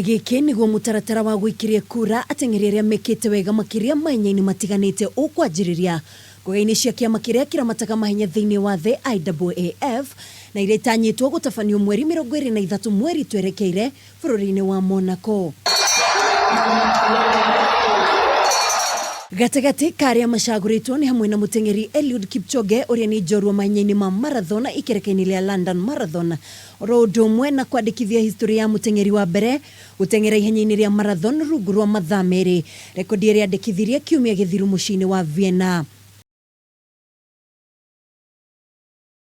Kiumia gĩkĩ nĩguo mũtaratara wa gũikĩria kura ateng'eri arĩa mekĩte wega makĩria mahenya-inĩ matiganĩte ũkwanjĩrĩria ngũga-inĩ cia kĩama kĩrĩa kĩramataga mahenya thĩinĩ wa thĩ IAAF na iria itanyĩtwo gũtabanio mweri 23 mweri twerekeire bũrũri-inĩ wa Monaco. Gatagatĩ ka arĩa macagũrĩtwo nĩ hamwe na mũteng'eri Eliud Kipchoge ũrĩa nĩ njorua mahenya-inĩ ma marathon ikereka-inĩ rĩa London Marathon oro ũndũ ũmwe na kwandĩkithia historĩ ya mũteng'eri wa mbere gũteng'era ihenya-inĩ rĩa marathon rungu rwa mathaa merĩ, rekondi ĩrĩa andĩkithirie kiumia gĩthiru mũciĩ-inĩ wa Vienna.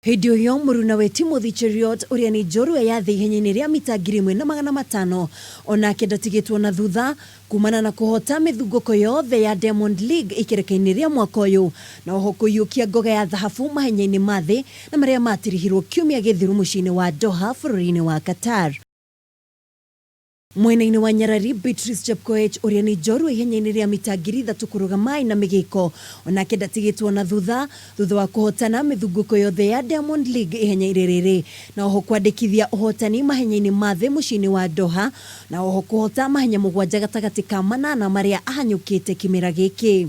Hĩndĩ o ĩyo, mũrunawe Timothy Cheruiyot, ũrĩa nĩ njorua ya thĩ ihenya-inĩ rĩa mita 1500, o nake ndatigĩtwo na thutha kumana na kũhoota mĩthungũko yothe ya Diamond League ikereka-inĩ rĩa mwaka ũyũ na oho kũiyũkia ngoga ya thahabu mahenya-inĩ ma thĩ na marĩa matirihirwo kiumia gĩthiru mũciĩ-inĩ wa Doha bũrũri-inĩ wa Qatar. Mwena-inĩ wa Nyarari, Beatrice Chepkoech ũrĩa nĩ njorua ihenya-inĩ rĩa mita 3000 kũrũga maĩ na mĩgĩko o nake ndatigĩtwo na thutha thutha wa kũhotana mĩthungũko yothe ya Diamond League ihenya-inĩ rĩrĩ na oho kwandĩkithia ũhotani mahenya-inĩ ma thĩ mũciĩ-inĩ wa Doha na oho kũhota mahenya mũgwanja gatagatĩ ka manana marĩa ahanyũkĩte kĩmera gĩkĩ.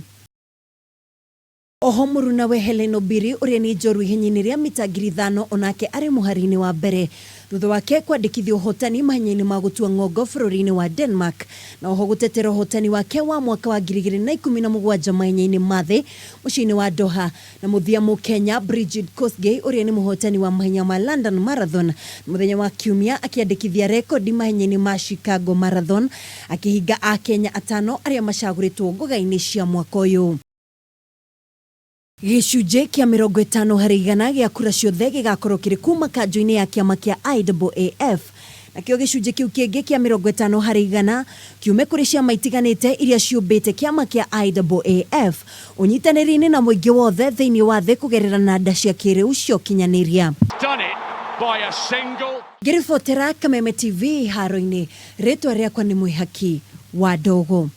Oho mũrunawe Hellen Obiri ũrĩa nĩ njorua ihenya-inĩ rĩa mita 5000 onake arĩ mũhari-inĩ wa mbere thutha wake kwandĩkithia ũhotani mahenya-inĩ ma gũtua ng'ongo bũrũri-inĩ wa Denmark na oho gũtetera ũhotani wake wa mwaka wa 2017 mahenya-inĩ ma thĩ mũciĩ-inĩ wa Doha. Na mũthia Mũkenya Brigid Kosgei ũrĩa nĩ mũhotani wa mahenya ma London Marathon mũthenya wa Kiumia akĩandĩkithia rekondi mahenya-inĩ ma Chicago Marathon akĩhinga Akenya atano arĩa macagũrĩtwo ngoga-inĩ cia mwaka ũyũ. Gĩcunjĩ kĩa 50% gĩa kura ciothe gĩgakorwo kĩrĩ kuuma kanjũ-inĩ ya kĩama kĩa IAAF, nakĩo gĩcunjĩ kĩu kĩngĩ kĩa 50% kiume kũrĩ ciama itiganĩte iria ciũmbĩte kĩama kĩa IAAF, ũnyitanĩri-inĩ na mũingĩ wothe thĩinĩ wa thĩ kũgerera nanda cia kĩrĩu cia ũkinyanĩria. Ngĩribotera Kameme TV haro-inĩ, rĩtwa rĩakwa nĩ Mwĩhaki wa Ndogo.